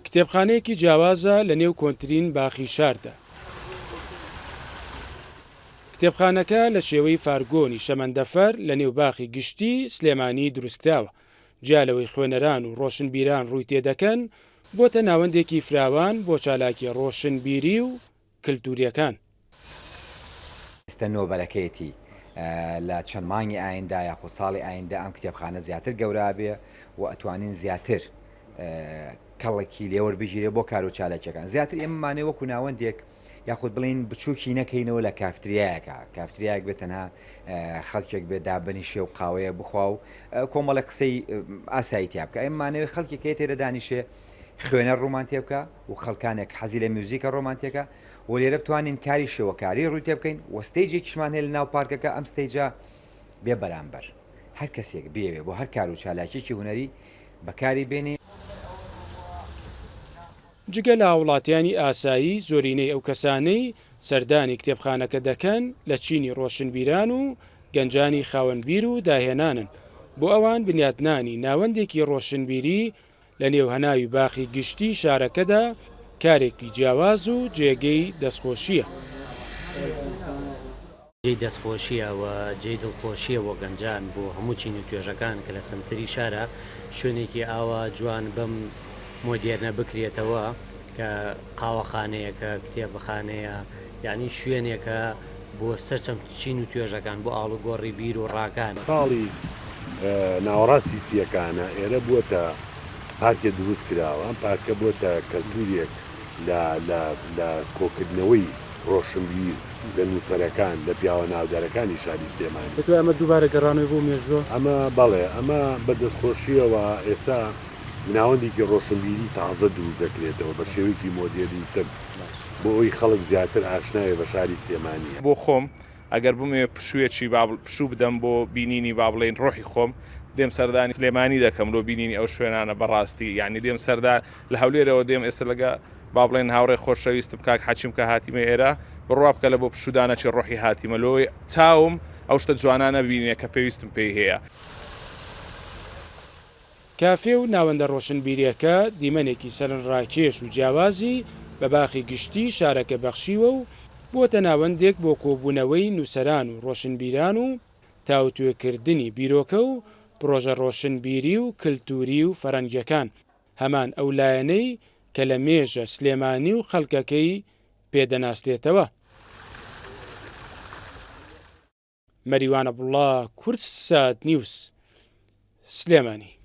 کتێبخانەیەکی جیاوازە لە نێو کۆنترین باخی شاردا. کتێبخانەکە لە شێوەی فارگۆنی شەمەندەفەر لە نێو باخی گشتی سلێمانی دروستکراوە، جیا لەوەی خوێنەران و ڕۆشنبیران ڕووی تێدەکەن، بۆتە ناوەندێکی فراوان بۆ چالاکیە ڕۆشنبیری و کلتوریەکان. ئێستا نۆبەرەکەیەتی لە چەند مانگی ئایندە یاخود ساڵی ئایندە ئەم کتێبخانە زیاتر گەورە بێ و ئەتوانین زیاتر کەڵکی لێوەربگیرێ بۆ کار و چالاکیەکان زیاتر ئێمەمانێ وەکو ناوەندێک یاخود بڵین بچووکی نەکەینەوە لە کافتریایەکە کافتریایەک بێت تەنها خەڵکێک بێ دابنیشێ و قاوەیە بخوا و کۆمەڵی قسەی ئاسایی تیا بکە ئێمانەوێ خەڵکێک تێرە دانیشێ خوێنەر ڕوومان تێبکە و خەڵکانێک حەزی لە میوزیکە ڕۆمانتێکە و لێرە بتوانین کاری شێوەکاری ڕووی تێ بکەین و stage ێکیشمان هەیە لە ناو پارکەکە ئەم stage ە بێ بەرامبەر هەر کەسێک بیەوێ بۆ هەر کار و چالاکیەکی هونەری بەکاری بێنێ. جگە لە هاوڵاتیانی ئاسایی، زۆرینەی ئەو کەسانەی سەردانی کتێبخانەکە دەکەن لە چینی ڕۆشنبیران و گەنجانی خاوەن بیر و داهێنانن، بۆ ئەوان بنیاتنانی ناوەندێکی ڕۆشنبیری لە نێو هەناوی باخی گشتی شارەکەدا کارێکی جیاواز و جێگەی دەستخۆشییە. جێی دەستخۆشییە و جێی دڵخۆشییە بۆ گەنجان، بۆ هەموو چین و توێژەکان کە لە سەنتەری شارا شوێنێکی ئاوا جوان بەم مۆدێرنە بکرێتەوە کە قاوەخانەیەکە، کتێبخانەیە، یەعنی شوێنێکە بۆ سەرجەم چین و توێژەکان، بۆ ئاڵوگۆڕی بیر و ڕاکان. ساڵی ناوەڕاستی سییەکانە ئێرە بووەتە پارکێ دروست کراوە، ئەم پارکە بووەتە کەلتوورێک لە لە لە کۆکردنەوەی ڕۆشنبیر، لە نووسەرەکان، لە پیاوە ناودارەکانی شاری سلێمانی. پێت وایە ئەمە دووبارە گەڕانەوەی بۆ مێژووە؟ ئەمە بەڵێ، ئەمە بە دەستخۆشییەوە ئێستا ناوەندێکی ڕۆشنبیری تازە دروست دەکرێتەوە بە شێوەیەکی مۆدێرنتر بۆ ئەوەی خەڵک زیاتر ئاشنا بێ بە شاری سلێمانی. بۆ خۆم ئەگەر بمەوێ پشوویەکی با پشوو بدەم بۆ بینینی با بڵێین ڕۆحی خۆم دێم سەردانی سلێمانی دەکەم لۆ بینینی ئەو شوێنانە بەڕاستی یانی دێم سەردا لە هەولێرەوە دێم ئێستا لەگە با بڵێن هاوڕێ خۆشەویستم کاک حەکیم کە هاتیمە ئێرە بڕوا بکە لە بۆ پشوودانەکی ڕۆحی هاتیمە لۆی چاوم ئەو شتە جوانانە بینێ کە پێویستم پێی هەیە. کافێ و ناوەندە ڕۆشنبیرییەکە دیمەنێکی سەرنڕاکێش و جیاوازی بە باخی گشتیی شارەکە بەخشیوە و بووەتە ناوەندێک بۆ کۆبوونەوەی نووسەران و ڕۆشنبیران و تاوتوێکردنی بیرۆکە و پڕۆژە ڕۆشنبیری و کلتووری و فەرەنگیەکان، هەمان ئەو لایەنەی کە لە مێژە سلێمانی و خەڵکەکەی پێ دەناسرێتەوە. مەریوان عەبدوڵا، کوردسات نیوز، سلێمانی.